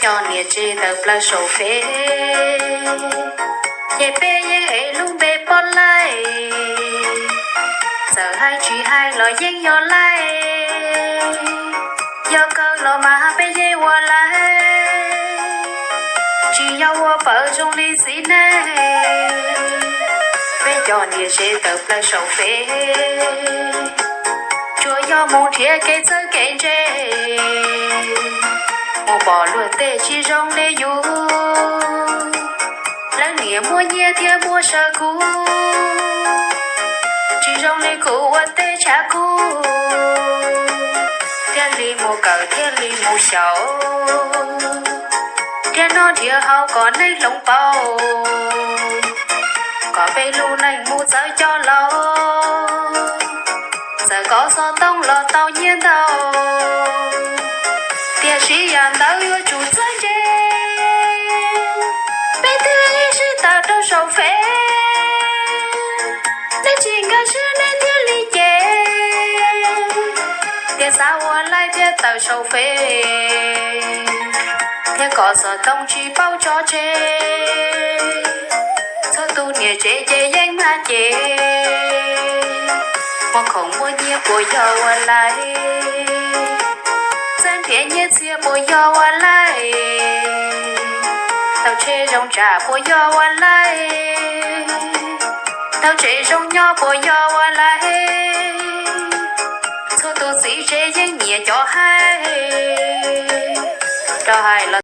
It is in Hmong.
Cov niam tsev tawm plaws saum fej, ces peb yeej ev lub npe poj laij. Txawm hais tsis hais los yeej yog laij, yog kawg los mas peb yeej ua laij, tsis yog ua pawg zoo li txiv neej. Peb cov niam tsev tawm plaws saum fej, tsuas yog mus nrhiav kev txawj kev ntse, mus pom luag tej tsis zoo li yus. Lawv niam muaj nyiaj thiab muaj saw kub, tsis zoo li kuv ua tej tshav kub. Thiaj li mus kawm thiaj li mus xyaum, nrhiav noj nrhiav haus kom neej hloov pauv, kom peb lub neej mus txawv coj laus. Txawm kov xov tooj los tau nyiaj ntau, tiam sis yam ntawd yuav tsum txawj ntse. Peb twb sib tawm rau saum fej, nej tsis nkag siab nej thiaj li cem, tias xav ua laij thiaj tawm saum fej, thiab kov xov tooj tsis paub tso tseg. Txhua tus niam tsev ces yeej mag ces, muaj khoom muaj nyiaj puas yog ua laij, txawj nrhiav nyiaj txiag puas yog ua laij, tau tsheb zoo tsam puas yog ua laij, tau tsev zoo nyob puas yog ua laij. Txhua tus txiv tsev yeej nyiam cov hais, rau hais los